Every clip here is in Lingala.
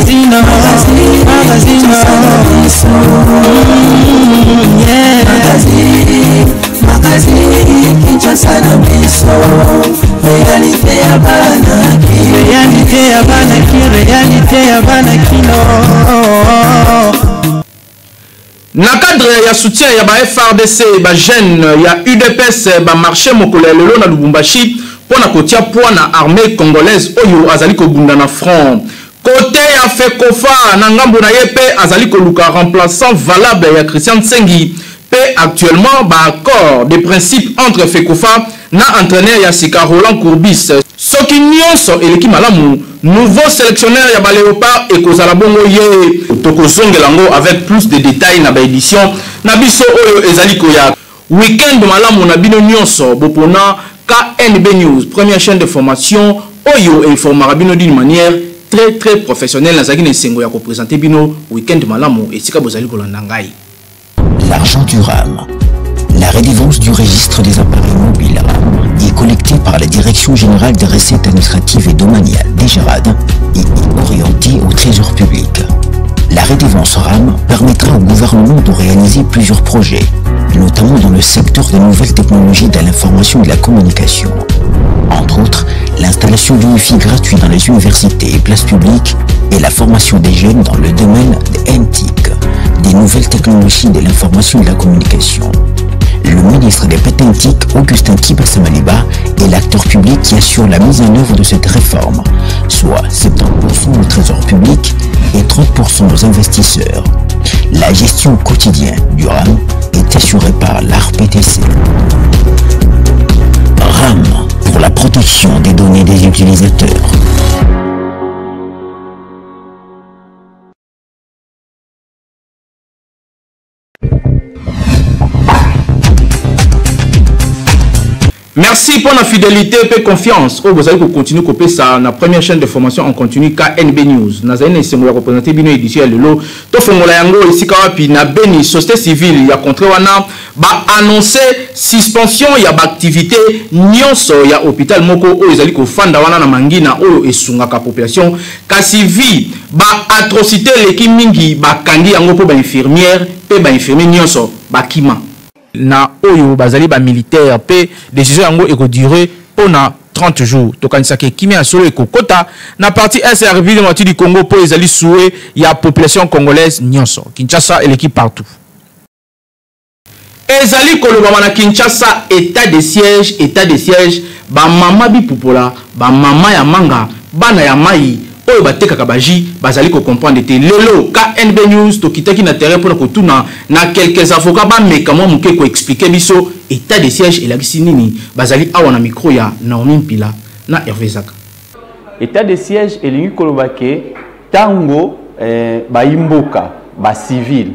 Magazine, magazine, yeah. Magazine, magazine, Kinshasa na biso, réalité ya bana ki, réalité ya bana ki, réalité ya bana kino. Na cadre ya soutien ya ba FARDC, ba jeunes ya UDPS ba marché mokolo ya lelo na Lubumbashi mpo na kotia poids na armée congolaise oyo azali kobunda na front. Kote ya FECOFA na ngambo na ye mpe azali koluka remplaçant valable ya Christian Nsengi mpe actuellement ba accord de principe entre FECOFA na entraîneur ya sika Roland Courbis. Soki nionso eleki malamu, nouveau selectionneur ya ba Leopards ekozala bongo ye. Tokozongela yango avec plus de details na ba editions na biso oyo ezali koya. Week-end malamu na bino nionso bopona KNB News, première chaîne de formation oyo e informaka bino d'une manière très très professionnelle. Nazalaki na esengo ya ko presenter bino week-end malamu esika bozali kolanda ngai. L'argent du RAM. La redevance du registre des appareils mobiles RAM est collectée par la Direction générale des recettes administratives et domaniales DGRAD et est orientée au Trésor public. La redevance RAM permettra au gouvernement de réaliser plusieurs projets, notamment dans le secteur des nouvelles technologies de l'information et de la communication. Entre autres, l'installation du Wi-Fi gratuit dans les universités et places publiques et la formation des jeunes dans le domaine des NTIC, des nouvelles technologies de l'information et de la communication. Le ministre des PTNTIC, Augustin Kibassa Maliba, est l'acteur public qui assure la mise en œuvre de cette réforme, soit 70% au trésor public et 30% aux investisseurs. La gestion quotidienne du RAM est assurée par l'ARPTC. RAM pour la protection des données des utilisateurs. Merci pour la fidélité et confiance. Oh, vous allez continuer kopesa na première chaîne de formation en continu KNB News. Nazali na esengo ya représenter bino édition ya lelo. Tofongola yango esika wapi na Beni société civile ya contrée wana ba annoncer suspension ya ba activité nyonso ya hôpital moko oyo ezali kofanda wana na Mangina oyo esungaka population. Kasi vie ba atrocité eleki mingi bakangi yango mpo ba infirmière mpe ba infirmier nyonso bakima. Na oyo bazali ba militaire mpe decision yango ekodurer mpo na 30 jours. Tokanisaka kimia ya solo ekokota na partie est ya République démocratique du Congo mpo ezali souhait ya population congolaise nyonso. Kinshasa eleki partout. Ezali kolobama na Kinshasa etat de siège, etat de siège, ba mama bipupola, ba mama ya manga, bana ya mayi oyo batekaka ba jus bazali ko comprendre te. Lelo KNB News tokitaki na terrain pona kotuna na quelques avocats bameka mwa moke ko expliquer biso etat de siège elakisi nini. Bazali awa na micro ya Naomi Mpila na Hervé Zaka. Etat de siège elingi koloba ke tango eh, bayimboka ba civil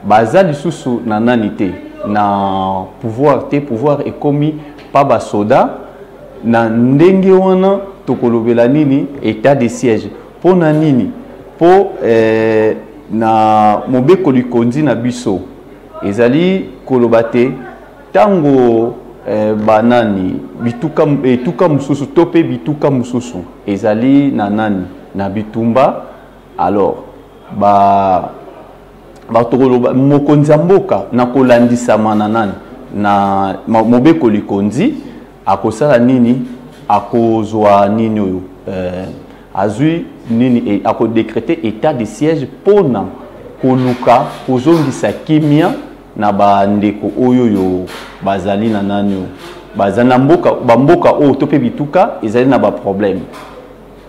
baza lisusu na nani te na pouvoir te pouvoir ekomi pa basoda na ndenge wana tokolobela nini etat de siège mpo na nini mpo eh, na mobeko likonzi na biso ezali koloba te ntango eh, banani bituka, etuka mosusu to mpe bituka mosusu ezali na nani na bitumba alors ba bato koloba mokonzi ya mboka na kolandisama na nani na mobeko likonzi akosala nini akozwa nini oyo eh, azwi nini eh, akodekrete état de siège mpona koluka kozongisa kimia na bandeko oyo oyo bazali na nani oyo baza na mboka bamboka oyo to mpe bituka ezali na baproblème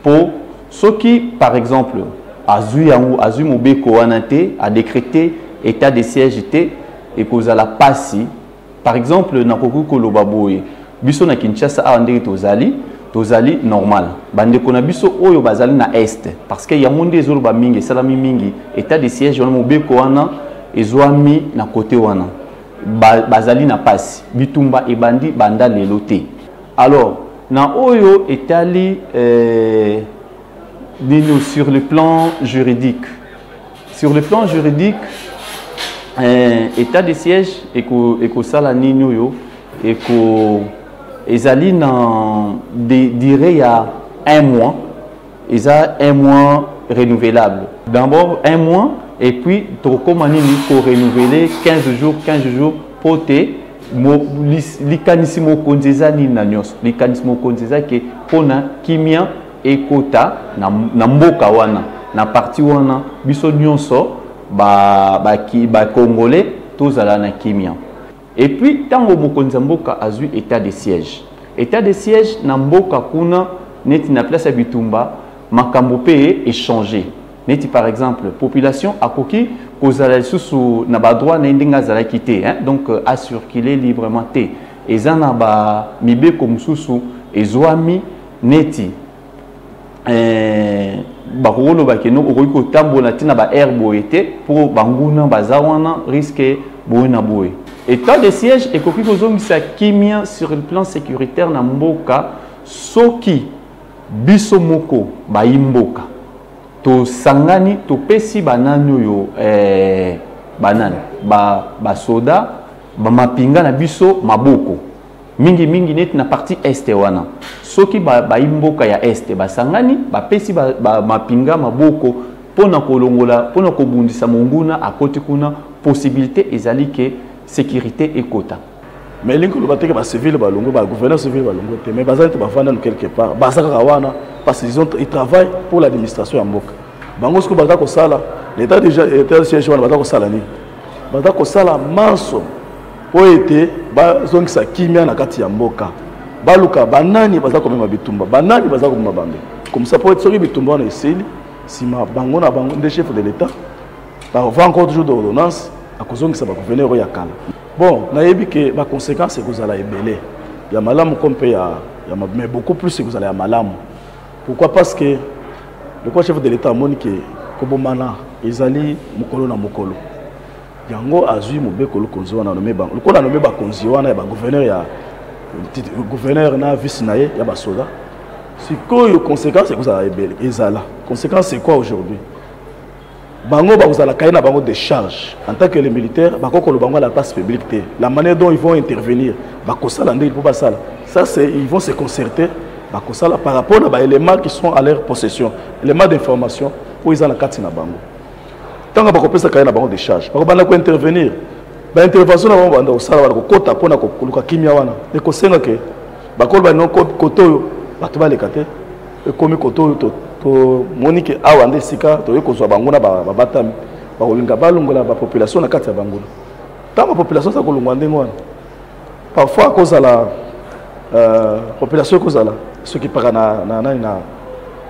Po soki par exemple azui yango azui mobeko wana te a decreter etat de siège te ekozala pasi par exemple nakoki koloba boye biso na Kinshasa awa ndenge tozali tozali normal bandeko na biso oyo bazali na est parce que yango nde ezoloba mingi esalami mingi etat de siège wana mobeko wana ezwami na kote wana ba, bazali na pasi bitumba ebandi banda lelo te Alors, na oyo etali eh, nini sur le plan juridique. Sur le plan juridique, eh, état de siège eko ekosala nini oyo eko ezali na de, durée ya un mois Eza un mois renouvelable. D'abord un mois et puis tokokoma nini ko renouveler 15 jours 15 jours po te likanisi mokonzi eza nini na nyonso. Likanisi mokonzi eza ke mpona kimia ekota na, na mboka wana na parti wana biso nyonso ba, ba, ba congolais tozala na kimia. Et puis tango mokonzi ya mboka azui etat de siège. Etat de siège na mboka kuna neti na place ya bitumba makambo pe echanger. Neti par exemple population akoki kozala lisusu na ba droit na ye ndenge azalaki te hein? Donc a circuler librement te. Eza na ba mibeko mosusu ezwami neti eh, bakoki koloba ke no okoki kotambola ntina ba aire boye te mpo banguna baza wana risque boye na boye. Etat de siège ekoki kozongisa kimia sur le plan sécuritaire na mboka soki biso moko bayi mboka tosangani topesi banani oyo eh, banani ba basoda bamapinga na biso maboko mingi mingi neti na partie est wana soki bayi mboka ya est basangani bapesi ba, ba mapinga maboko mpo na kolongola mpo na kobundisa monguna akoti kuna possibilité ezali ke sécurité ekota. Mais elingi koloba te ke ba civil balongwe, ba gouverneur civil balongwe te, mais baza neti bavanda no quelque part, baza kaka wana parce qu'ils ont, ils travaillent pour l'administration ya mboka. Bango soki baza kosala l'état déjà état de siège wana baza kosala nini? Baza kosala manso po ete bazongisa kimia na kati ya mboka, baluka banani baza komema bitumba, banani baza komema bambe, comme ça po ete soki bitumba wana esili nsima bango na bango nde chef de l'état va encore toujours d'ordonnance akozongisa ba gouverneur oyo ya kala. Bon, nayebi ke ba conséquences ekozala ebele ya malamu comme pe ya, ya mais beaucoup plus ekozala ya malamu. Pourquoi? Parce que le chef de l'état amoni ke kobomana ezali mokolo na mokolo. Yango azwi mobeko lokonzi wana anome bango. Lokola anome bakonzi wana ya ba gouverneur ya gouverneur na vice na ye ya basoda. Sikoyo conséquence ekozala ebele ezala. Conséquence c'est quoi aujourd'hui? Bango bakozala cahier na bango de charge en tant que les militaires bakoko koloba bango à la place publique te. La manière dont ils vont intervenir bakosala ndenge po basala. Ça c'est ils vont se concerter bakosala par rapport na ba éléments qui sont à leur possession, éléments d'information oyo eza na kati na bango. Tango bakopesa cahier na bango de charge, bakobanda ko intervenir. Ba intervention na bango banda kosala wana kokota mpona koluka kimia wana ekosenga ke bakoloba no kote oyo bato baleka te, ekomi kote oyo tomoni ke awa nde esika toyei kozwa banguna babatami, bakolinga balongola ba population na kati ya banguna. Ntango population eza kolongwa ndenge wana, parfois kozala population ekozala soki paka na, na, nani na,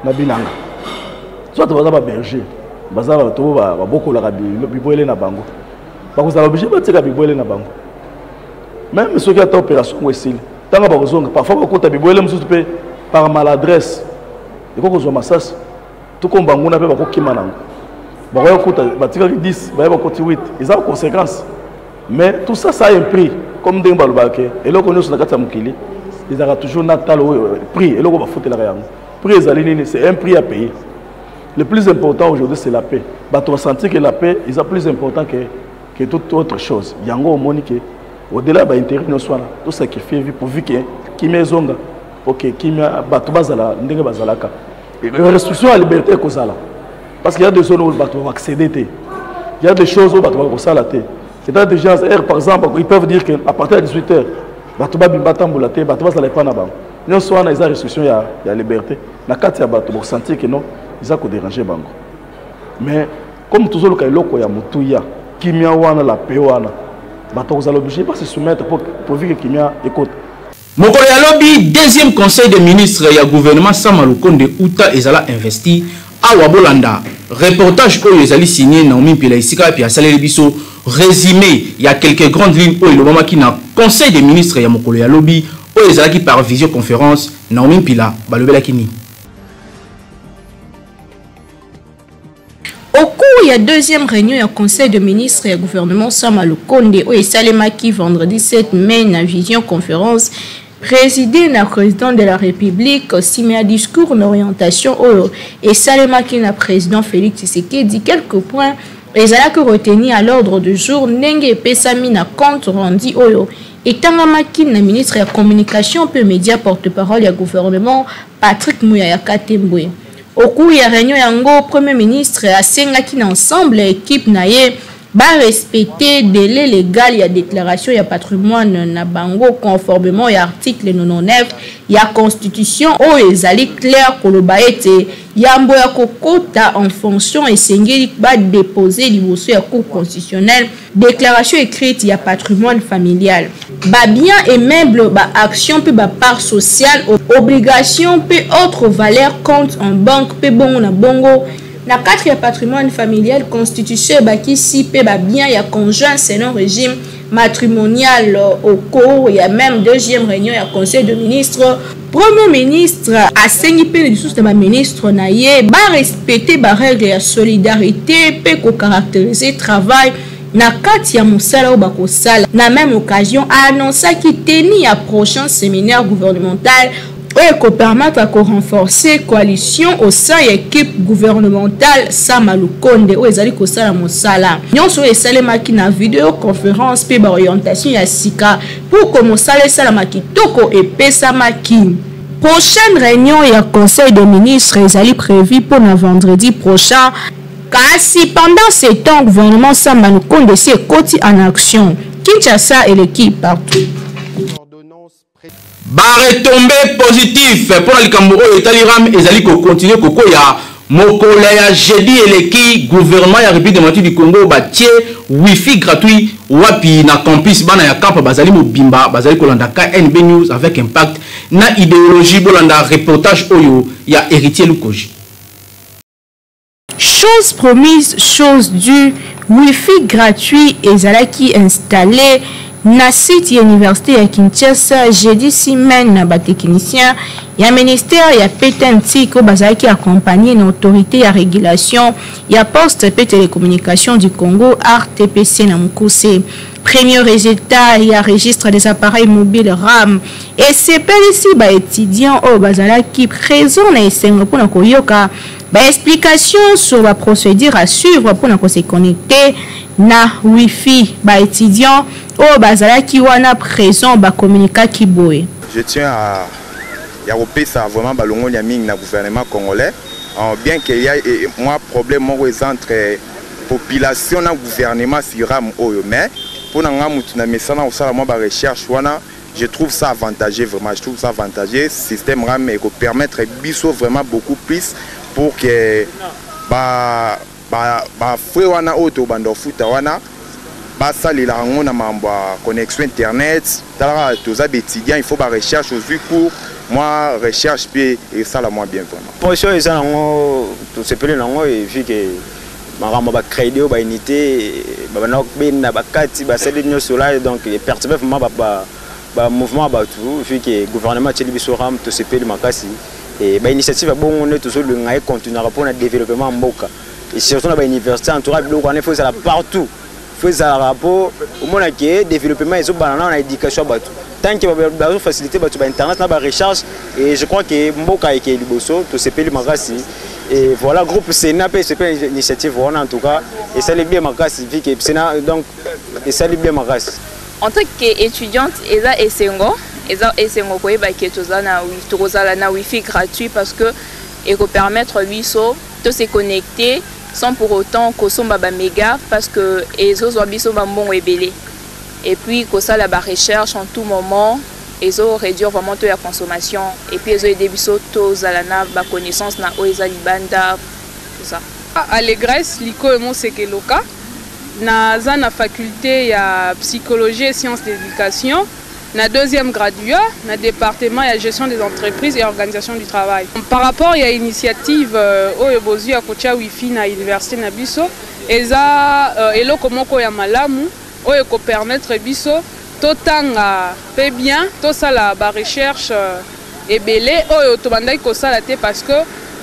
na bilanga, soit baza ba berger, baza bato oyo babokolaka bibwele na bango, bakozala obligé batika bibwele na bango. Même soki ata opération yango esili, ntango bakozonga parfois bakota bibwele mosusu mpe par maladresse ekoki kozwa masasi to comme banguna mpe bakokima nango, bakoya kokota batikaki 10 baye bakoti 8, eza conséquence. Mais tout ça, ça a un prix. Comme ndenge balobaka ke eloko nyonso na kati ya mokili ezalaka toujours na talo oyo prix eloko bafutelaka yango. Prix ezali nini? C'est un prix à payer. Le plus important aujourd'hui c'est la paix. Bato basentir que la paix eza plus important que toute autre chose. Yango omoni ke au-delà ya baintérêt nyonso wana tosacrifie vie pourvu ke kimia ezonga, ok kimia bato bazala ndenge bazalaka. Restriction ya liberté ekozala parce qu'il y a des zones où bato bakoaccéder te, il y a des choses où bato bakosala te. C'est-à-dire déjà, par exemple, ils peuvent dire qu'à partir de 18 heures, bato babimba batambola te, bato bazala epai na bango. Nyonso wana eza restriction ya liberté. Na kati ya bato bakosentir que non, eza kodéranger bango. Mais comme tozoluka eloko ya motuya, kimia wana, la paix wana, bato bakozala obligé ba se soumettre pourvu que kimia ekota. Mokolo ya lobi, deuxième conseil des ministres ya gouvernement Sama Lukonde uta ezala investi awa bolanda reportage oyo ezali signé Naomi Mpela esika wapi asaleli biso résumé ya quelques grandes lignes oyo elobamaki na conseil des ministres ya mokolo ya lobi oyo ezalaki par visioconférence. Naomi Mpila balobelaki nini? Au cours ya deuxième réunion ya conseil de ministres ya gouvernement Sama Lukonde oyo esalemaki vendredi 7 mai na visioconférence présidé na président de la République, nsima ya discours na orientation oyo esalemaki na président Félix Tshisekedi, quelques points ezalaki retenu à l'ordre du jour ndenge epesami na compte rendu oyo etangamaki na ministre ya communication mpe média porte-parole ya gouvernement Patrick Muyaya Katembwe. Au cours ya réunion yango, Premier ministre asengaki na ensemble ya équipe na ye ba respecter délai légal ya déclaration ya patrimoine na bango conformément ya article 99 ya constitution oyo ezali clair koloba ete yambo ya kokota en fonction esengeli ba déposer liboso ya cour constitutionnelle déclaration écrite ya patrimoine familial, ba biens et meubles, ba actions mpe ba part sociale, obligation mpe autres valeurs, compte en banque mpe bongo na bongo. Na cadre ya patrimoine familial, constitution ebakisi mpe ba biens ya conjoint selon régime matrimonial. Au cours ya même deuxième réunion ya conseil de ministres, Premier ministre asengi mpe lisusu na baministre na ye barespecte barègle ya solidarité mpe kocaractérise travail na kati ya mosala oyo bakosala. Na même occasion, aannonsaki teni ya prochain séminaire gouvernemental oyo ekopermettre korenforcer coalition au sein ya équipe gouvernementale Sama Lukonde oyo ezali kosala mosala nyonso oyo esalemaki na videoconférence mpe baorientation ya sika pour que mosala esalama kitoko epesamaki. Prochaine réunion ya conseil des ministres ezali prévue mpo na vendredi prochain. Kasi pendant ce temps, gouvernement Samba Lukonde esi ekoti en action. Kinshasa eleki partout. Baretombées positif mpo na likambo oyo etali RAM ezali kokontinue kokwea. Mokolo ya jeudi eleki, gouvernement ya République démocratique du Congo batie wifi gratuit wapi na campus. Bana ya Kampa bazali mobimba bazali kolanda KNB News avec impact na idéologie. Bolanda reportage oyo ya Héritier Lukoji. Chose promise, chose due, wifi gratuit ezalaki installé na site ya université ya Kinshasa jeudi 6 mai na batechnicien ya ministère ya PTNTIC oyo bazalaki accompagné na autorité ya régulation ya poste mpe télécommunication du Congo, RTPC na mokuse. Premier résultat ya registre des appareils mobiles RAM esepelisi baétudiant oyo bazalaki présent na esengo mpona koyoka baexplication sur baprocédure à suivre mpona kose connecter na wifi. Baétudiant oyo bazalaki wana présent bacommunikaki boye. Je tiens à ya kopesa vraiment balongoli ya mingi na gouvernement congolais, bien qu'il y a mwa problème moko eza entre population na gouvernement sur RAM oyo, mais mpo na nga mutu na mesana kosala mwa barecherche wana, je trouve ça avantageux vraiment, je trouve ça avantageux. Système RAM ekopermettre biso vraiment beaucoup plus pour que ba ba ba frais wana oyo tobanda kofuta wana basalela yango na mambo ya connexion internet. Talaka, toza baétudiant, il faut barecherche, ozwi cours, mwa recherche mpe esala mwa bien vraiment. Position eza nango, tosepeli nango evi ke makambo ya bacrédit oyo baunité babanda kobenda bakati basali nyonso la, donc eperturbe vraiment bamouvement ya bato. Vu ke gouvernement atieli biso RAM, tosepeli makasi. Bainitiative ya bongo nde tozolinga econtinuaka mpona développement ya mboka et surtout na bauniversité. En tout cas, biloko wana ifo ezala partout, fo ezalaka mpo omona ke développement ezobana nao na éducation ya bato. Tant que bazofacilité bato bainternet na barecharge, et je crois que mboka ekei liboso. Tosepeli makasi. Et voilà, groupe Sénat mpe esepeli initiative wana. En tout cas, esali bien makasi vu que Sénat, donc esali bien makasi. En tant qu'étudiante, eza esengo, eza esengo koyeba ke toza na tokozala na wifi gratuit, parce que ekopermettre biso to se connecter sans pour autant kosomba baméga, parce que ezozwa biso bambongo ebele, et puis kosala barecherche en tout moment ezo réduire vraiment taux ya consommation, et puis ezoaider biso tozala na baconnaissance na oyo eza libanda, tout ça. Allégresse Liko Mosekeloka, naza na faculté ya psychologie et sciences d'éducation, na deuxième graduat, na département ya gestion des entreprises et organisation du travail. Par rapport ya initiative oyo bozwi ya kotia wifi na université na biso, eza eloko moko ya malamu oyo ekopermettre biso totanga mpe bien, tosala barecherche ebele oyo tobandaki kosala te, parce que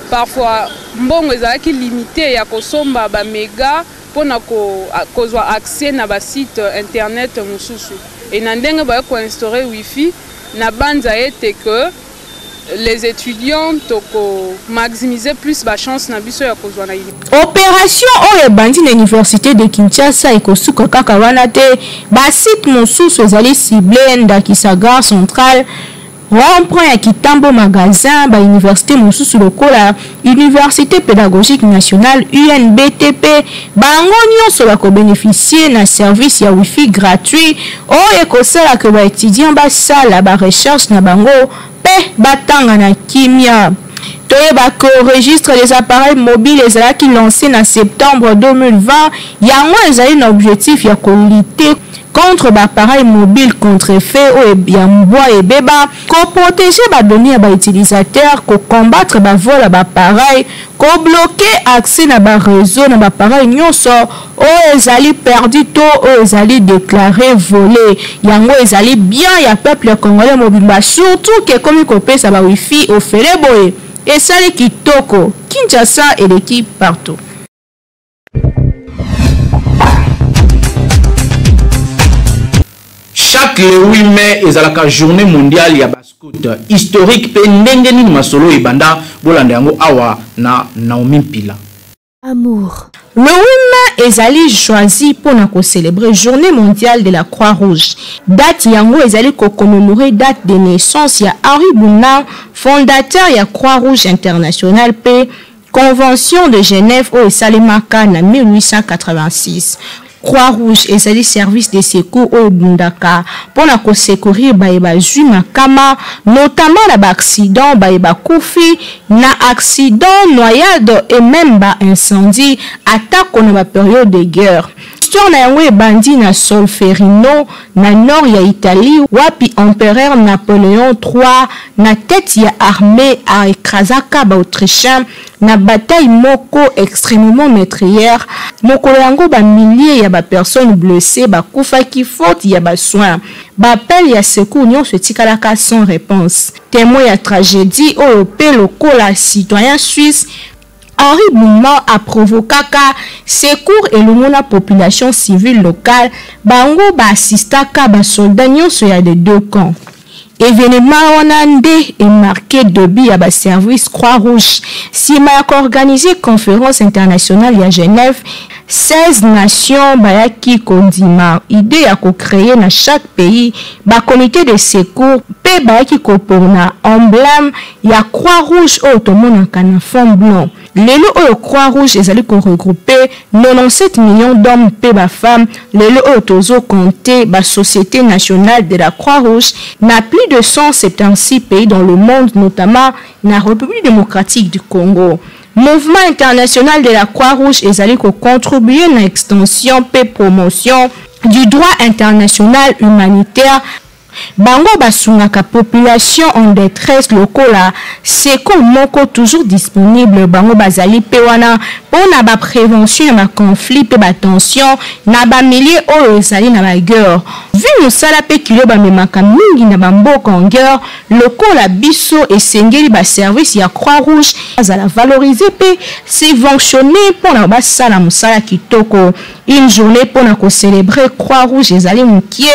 parfois mbongo ezalaki limité ya kosomba baméga mpona kozwa accès na basite internet mosusu. E na ndenge baye koinstaure wifi, na banza ete que les étudiants tokomaximiser plus bachance na biso ya kozwa na Opération oyo ebandi na université de Kinshasa ekosuka kaka wana te. Basite mosusu ezali cible, ndakisa gare centrale. Rond-point ya Kitambo Magasin, ba université mosusu lokola Université Pédagogique Nationale UNBTP, bango nyonso bako bénéficier na service ya wifi gratuit oyo ekosala que ba étudiants basala ba recherche na bango pe batanga na kimia. Toyeba que registre des appareils mobiles ezalaki lancé na septembre 2020, yango ezali na objectif ya ko lutter contre ba appareils mobiles contrefait oyo ya mbwa ebeba, ko protéger ba données ya ba utilisateurs, ko combattre ba vol ya ba appareils, ko bloquer accès na ba réseaux na ba appareils nyonso oyo ezali perdu to oyo ezali déclaré volé. Yango ezali bien ya peuple congolais mobimba, surtout ke ekomi kopesa ba wifi ofele boye. Esali kitoko, Kinshasa eleki partout. Chaque le 8 mai ezalaka journée mondiale ya ba scout historique pe ndenge nini masolo ebanda bolanda yango awa na Naomi Mpila. Amour. Le 8 mai ezali choisi mpo na ko célébrer journée mondiale de la Croix-Rouge. Date yango ezali ko commémorer date de naissance ya Henri Dunant, fondateur ya Croix-Rouge internationale pe Convention de Genève oyo esalemaka na 1886. Croix-Rouge ezali service de secours oyo ebundaka mpo na ko secourir baye bazwi makama, notamment na ba accidents, baye bakufi na accident, noyade et meme ba incendies, atako na ba periodes de guerre. Histoire na yango ebandi na Solferino, na nord ya Italie, wapi Empereur Napoleon iii na tete ya armee a ecrasaka ba Autrichiens na bataille moko extremement meurtrière. Mokolo yango ba milliers ya ba personnes blessees bakufaki faute ya ba soins. Ba appels ya secours nionso etikalaka sans reponse. Temoin ya tragedie oyo mpe lokola citoyen suisse, Henri Boumant a provokaka secours elongo na population civile locale, bango ba assistaka ba soldats nionso ya des deux camps. Evenement wana nde e marquer debut ya ba services Croix-Rouge. Sima ya ko organiser conference internationale ya Genève, 16 nations bayaki kondima idee ya ko creer na chaque pays ba comites de secours mpe bayaki kopona emblème ya Croix-Rouge oyo tomonaka na fond blanc. Lelo oyo Croix-Rouge ezali ko regrouper 97 millions d'hommes mpe ba femmes, lelo oyo tozo compter ba societes nationales de la Croix-Rouge na plus de 176 pays dans le monde, notamment na Republique democratique du Congo. Mouvement international de la Croix-Rouge ezali ko contribuer na extension mpe promotion du droit international humanitaire. Bango basungaka population en detresse lokola secours moko toujours disponible, bango bazali pe wana pona ba prevention ya ba conflits pe ba tensions na ba milieux oyo ezali na ba guerre. Vu mosala pe kilo bamemaka mingi na ba mboka en guerre lokola biso, esengeli ba services ya Croix Rouge bazala valoriser pe subventionner pona basala mosala kitoko. Une journee pona ko celebrer Croix Rouge ezali mukie.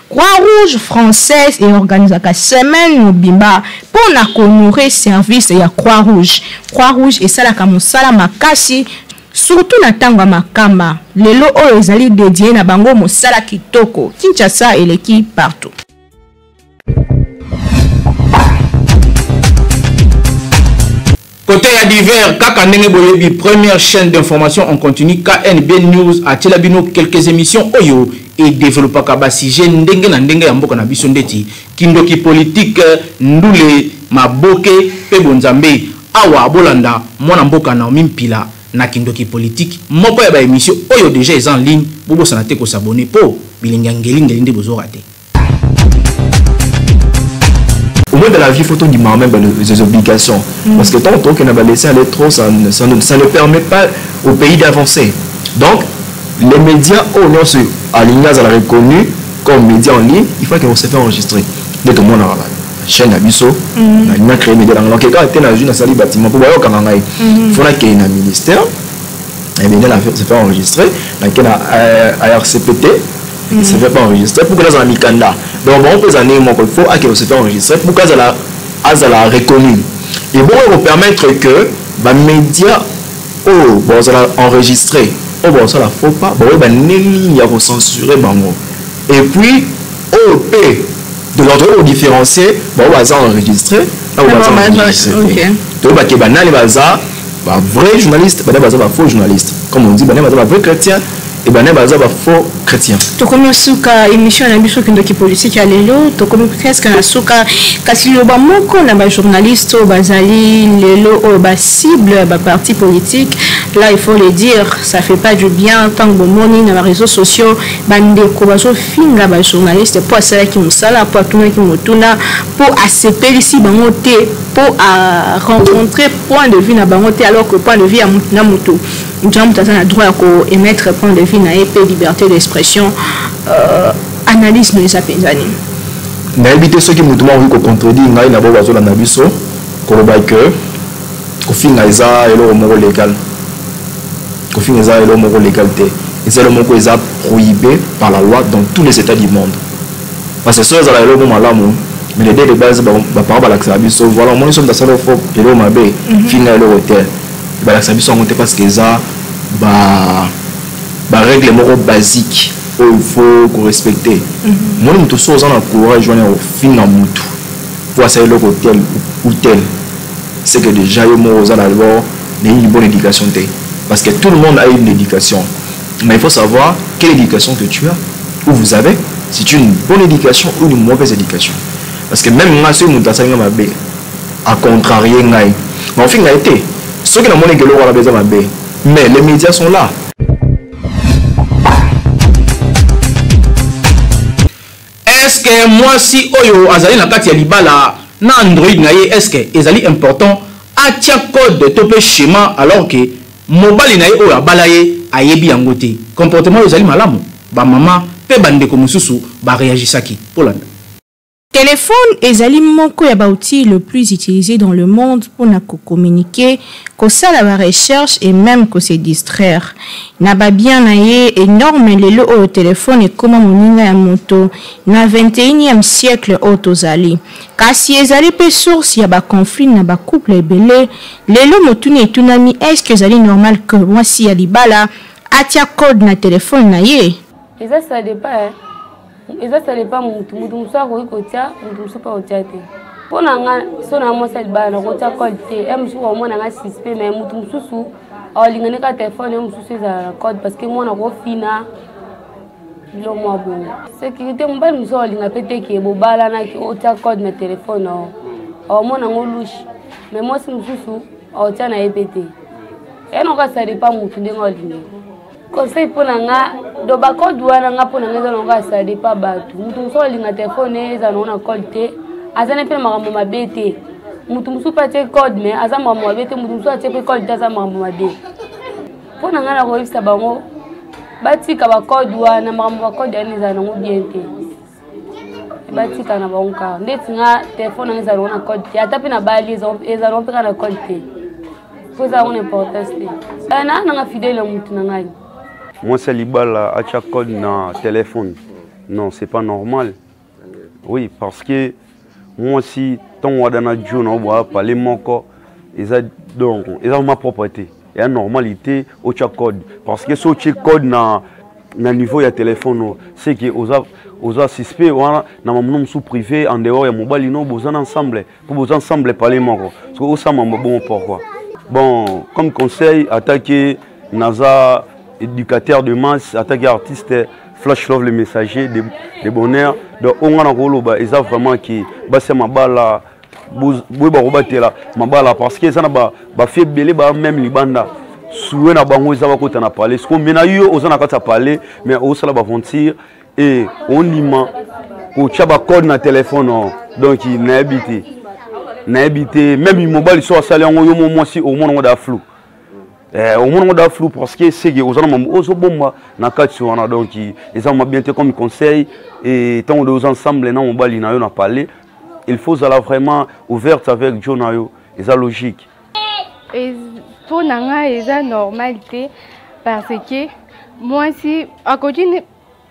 Croix Rouge française e organisaka semaine mobimba pona ko honorer service ya Croix Rouge. Croix Rouge esalaka mosala makasi surtout na tango ya makama. Lelo oyo ezali dedie na bango mosala kitoko. Kinshasa eleki partout. Côté ya divers, kaka ndenge boyebi première chaîne d'information en continu KNB News atiela bino quelques émissions oyo e développaka ba sujet ndenge na ndenge ya mboka na biso ndeti kindoki politique, ndule, maboke pe bonzambe. Awa bolanda mwana mboka Naomi Mpila na kindoki politique, moko ya ba émission oyo déjà eza en ligne, bobosana te ko s'abonner po bilengi ya ngeli ngeli nde bozo rater. Au moins dans la vie, il faut tout dire même les obligations. Parce que tant qu'on a laissé aller trop, ça ne permet pas au pays d'avancer. Donc, les médias, oh non, c'est à la reconnu comme médias en ligne, il faut qu'on se fait enregistrer. Dès que moi, on a la chaîne à Bisso, on a créé médias. Donc, quelqu'un était dans une salle de bâtiment, pour voir quand il faut qu'il y ait un ministère, et bien, se fait enregistrer, dans lequel ARCPT, il ne se fait pas enregistrer pour que dans un mikanda. Donc, bon, on peut en dire, il faut qu'il se fait enregistrer pour que ça la reconnu. Et bon, il va permettre que les médias, oh, bon, ça l'a enregistré, oh, bon, ça la faut pas, bon, ben, il y a censuré, bon, et puis, oh, P, Donc tokoki kodifférencier baoyo baza enregistré na oyo baza enregistré te. Toyeba ke banani baza ba vrai journaliste, banani baza ba faux journaliste, comme on dit, banani baza ba vrai chrétien et banani baza ba faux chrétien. Tokomi suka émission na biso Kindoki Politique ya lelo. Tokomi presque na suka, kasi liloba moko na bajournaliste oyo bazali lelo oyo bacible ya baparti politique. Là, il faut le dire, ça fait pas du bien ntango bomoni na baréseaux sociaux bandeko bazofinga bajournaliste mpo asalaki mosala, mpo atunaki motuna, mpo asepelisi bango te, mpo arencontre point de vue na bango te, alors que point de vue ya mutu na mutu, mutu na mutu aza na droit ya koémettre point de vue na ye mpe liberté d'expression. Analyse no eza mpenza nini? Nayebi te soki motu moko akoki kocontredire ngai na bao bazolanda biso, koloba ke kofinga eza eloko moko légal. Kofinga eza eloko moko légal te, eza eloko moko eza prohibé par la loi dans tous les états du monde, parce que soki ezala eloko moko malamu, mais les de base, baparent balakisaka biso, voilà, omoni, soki moto asala fo eloko mabe, finga eloko te. Balakisaka biso yango te, parce que eza ba barègle moko basique oyo il faut korespecter. Omoni, moto so oza na courage wana ya kofinga motu po asala eloko tel ou tel, c'est que déjà yo moko oza d'abord na une bonne éducation te, parce que tout le monde a une éducation, mais il faut savoir quelle éducation que tu as ou vous avez, c'est une bonne éducation ou une mauvaise éducation. Parce que même nga, soki moto asali nga mabe, acontrarie ngai, mais ofinga ye te soki namoni ke eloko wana eza mabe. Mais les médias sont là. Est-ce mwasi oyo azali na kati ya libala na Android na ye, est-ce ezali important atia code to mpe schéma alors que mobali na ye oyo abala ye ayebi yango te? Comportement oyo ezali malamu? Bamama mpe bandeko mosusu baréagisaki. Polanda. Téléphone ezali moko ya baoutil le plus utilisé dans le monde mpona kocommuniquer, kosala barecherche et même kose distraire. Na babien na ye énorme, lelo oyo telefone ekóma moninga ya moto na 21e siècle oyo tozali. Kasi ezali mpe source ya baconflit na bacouple ebele. Lelo motuni etunami: est ce que ezali normal que mwasi ya libala atia code na telefone na ye? Eza, ça dépend, hein. Eza, ça dépend mutu. Mutu mosusu akoki kotia, mutu mosusu mpe akotia te. Mpo na nga, so na mwasi ya libala, nakotia code te. E mosusu akomona nga suspect, mais mutu mosusu aolingani kaka telefone ye mosusu ezala na code, parce que mwana kofina bilo mwa bongo, sécurité. Mobali mosusu aolinga mpe te ke bobalanaki, otia code na telefone ao, aomona yango louche. Mais mwasi mosusu aotia na ye mpe te. Eya noka, ça dépend mutu ndenge aolingi. Conseil mpo na nga, do bacode wana, nga mpo na nga eza nango kaka ça dépend bato. Motu mosusu alinga telefone eza nango na code te, aza ne mpe na makambo mabe te. Motu mosusu mpe atie code, mais aza makambo mabe te. Motu mosusu atie mpe code te, aza makambo mabe. Mpo na ngai, nakoyebisa bango batika bacode wana. Makambo bacode wana ezala nango bien te, batika na bango kaka. Ndeti nga, telefone nanga ezala nango na code te. Ata mpe na bali, ezala nango mpe kaka na code te, po eza yango na importance te. Naa nanga fidèle ya motu na ngai. Mwasi ya libala atia code na téléphone, non, c'est pas normal. Oui, parce que mwasi, ntongo wada na jo na oboya pale moko, eza donc eza vraiment propre te, eya normalité otia code, parce que so otie code na niveau ya téléphone oyo, c'est que oza suspect wana na mamono mosusu privé en dehors ya mobali. No boza na ensemble, mpo boza ensemble pale moko, soki osala mambo bongo, pourquoi? Bon, comme conseil, attaquer naza éducateur de masse, attaquer artiste Flash Love, le messager de bonheur. Donc oyo nga na koloba eza vraiment ke basi ya mabala boyeba kobatela mabala, parce que eza na bafille ebele baa même libanda, suwe na bango eza bakota na palais. Siko me na yo oza na kati ya palais, mais osala baventure e ondima kotia bacode na telefone. Donc nayebi te, nayebi te. Même mobali so asali yango, yo mo mwasi omona yango da flou, omona yango da flou, parce que seke oza na mambo ozobomba na kati wana. Donc eza ma bien te. Comme conseil, e ntango de oza ensemble na mobali na yo na palais, il faut ozala vraiment ouverte avec jo na yo, eza logique. Mpo na ngai, eza normal te, parce que mwasi akoki,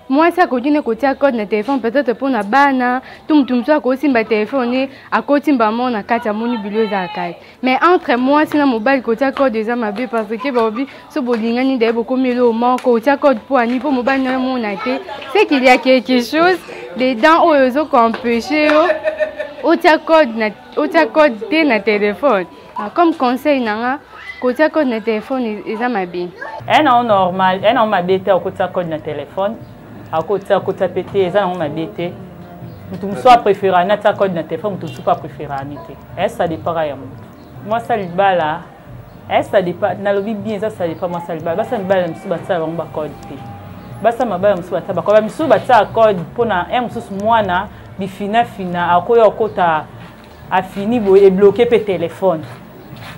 mwasi akoki ne kotia code na telefone peut-être mpo na bana to motu mosusu akosimba telefone, akotimba mo na kati, amoni bilo ezalaka ye. Mais entre mwasi na mobali, kotia code eza mabe, parce que balobi so bolingani daye, bokomi eloko moko. Otia code mpo ani? Mpo mobali na yo mona te? C'est qu'il y a quelque chose. dedans oyo ozo koempêche yo otia code na otia code te na telefone. Ah, comme conseil na nga kotia code na telefone eza mabe. Eya nango normal, eya nango mabe te okotia code na telefone, akotia kotia pe te eza nango mabe te. Moto mosusu aprefera ni atia code na telefone, moto mosusu pe aprefera ni te. Eya ça dépend kaka ya moto. Mwasi ya libala eya ça dépend, nalobi bien eza ça dépend mwasi ya libala. Basi ya mibala misusu batia bango ba code te. Basi ya mabala mosusu batia ba code, ba misusu batia code mpona un mosusu mwana bifinafina akoya okota afini boye ebloke mpe telefone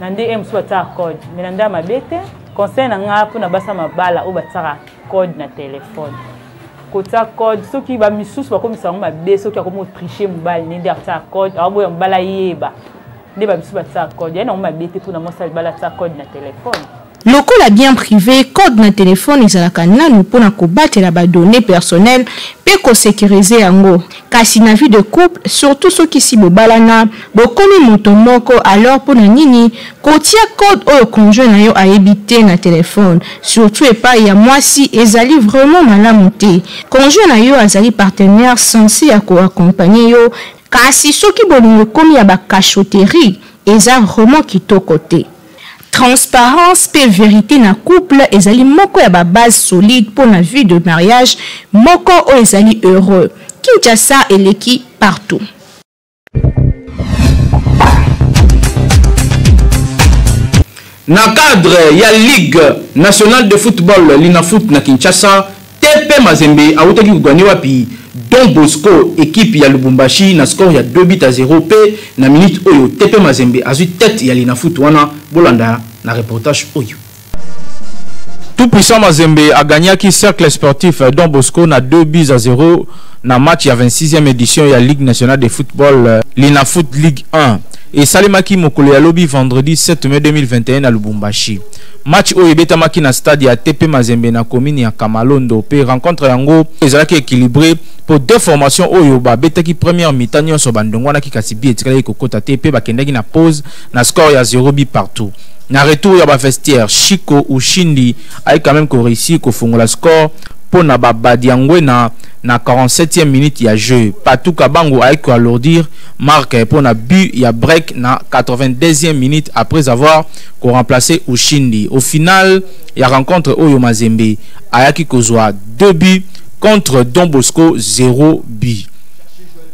na nde ye mosusu batiaka code me na nde ya mabe te. Conseil na ngai mpona basi ya mabala oyo batiaka code na telefone, kotia code soki bamisusu bakomisa yango mabe, soki akomi otriche mobali nde nde atiaka code, akoboya mobali ayeba nde bamisusu batiaka code ya nango mabe te mpona mwasi ya libala atia code na telefone. Lokola bien prive, code na telefone ezalaka nanu mpo na kobatela ba donnees personnelles mpe ko securiser yango. Kasi na vie de couple, surtout soki si bobalana, bokomi moto moko alors mpo na nini kotia code oyo conjoint na yo ayebi te na telefone? Surtout epayi ya mwasi ezali vraiment malamu te. Conjoint na yo azali partenaire sense ya ko accompagner yo, kasi soki bolingo ekomi ya ba cachotteries, eza vraiment kitoko te. Transparence pe verite na couple ezali moko ya ba base solide pona vie de mariage moko oyo ezali heureux. Kinshasa eleki partout. Na cadre ya Ligue nationale de football Linafoot na Kinshasa, TP Mazembe awutaki koganye wapi Don Bosco equipe ya Lubumbashi na score ya 2 buts à 0 pe na minute oyo TP Mazembe azwi tete ya Linafoot wana bolanda na reportage oyo. Tout puissant Mazembe a gagnaki Cercle Sportif Don Bosco na 2 buts à 0 na match ya 26e édition ya Ligue nationale de football Linafoot Ligue 1 esalemaki mokolo ya lobi vendredi 7 mai 2021 na Lubumbashi. Match oyo ebetamaki na stade ya TP Mazembe na commune ya Kamalondo pe rencontre yango ezalaki equilibré po deux formations oyo babetaki première mi-temps nyonso bandongwanaki kasi but etikalaki kokota te pe bakendaki na pause na score ya 0 but partout. Na retour ya ba vestiaire, Chico Ushindi aye quand même ko réussir kofongola score mpo na ba Badiangwena na 47e minute ya jeu. Patou Kabangu aye ko alourdir marque mpo na but ya break na 82e minute après avoir ko remplacer Ushindi. Au final ya rencontre oyo Mazembe ayaki kozwa 2 buts contre Don Bosco 0 but.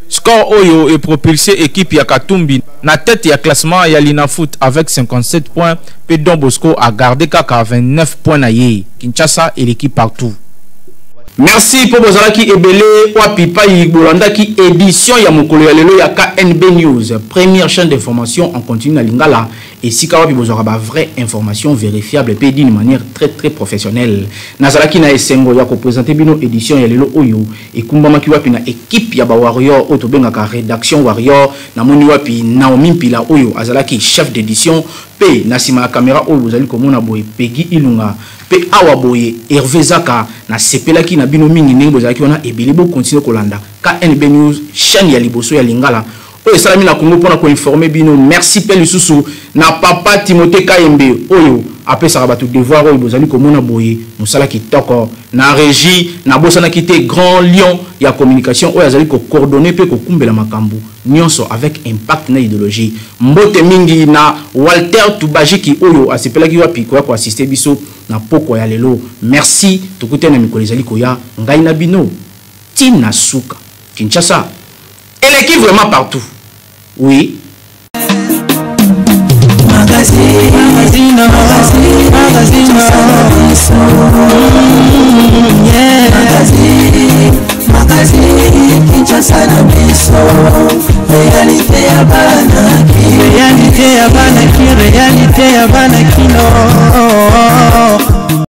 Score oyo e propulser equipe ya Katumbi na tete ya classement ya Linafoot avec 57 points pe Don Bosco a garder kaka 29 points na ye. Kinshasa eleki partout. Merci po bozalaki ebele wapi pai bolandaki edition ya mokolo ya lelo ya KNB News, première chaîne d'information en continu na Lingala, esika wapi bozwaka ba vraie information verifiable pe d'une manière très très professionnelle. Nazalaki na esengo ya ko présenter bino edition ya lelo oyo ekumbamaki wapi na équipe ya ba warrior oyo tobengaka rédaction warrior. Namoni wapi Naomi Mpila oyo azalaki chef d'édition pe na sima ya caméra oyo bozali komona boye Peggy Ilunga pe awa boye Hervé Zaka. Nasepelaki na bino mingi ndenge bozalaki wana ebele. Bo continuer kolanda KNB News, chaîne ya liboso ya Lingala oyo esalami na Congo mpona koinforme bino. Merci pe lisusu na papa Timothée Kayembe oyo apesaka bato devoir oyo bozali komona boye mosala kitoko na régie. Nabosanaki te Grand Lion ya communication oyo azali kocoordonner pe kokumbela makambo nyonso avec impact na idéologie. Mbote mingi na Walter Tubajiki oyo asepelaki wapi koya koassister biso na pokwa ya lelo. Merci, tokutani na mikolo ezali koya, ngai na bino tina suka. Kinshasa eleki vraiment partout. Oui. Magazine, magazine, magazine, magazine, magazine, Kinshasa na biso, réalité ya bana ki, réalité ya bana ki, réalité ya bana kino.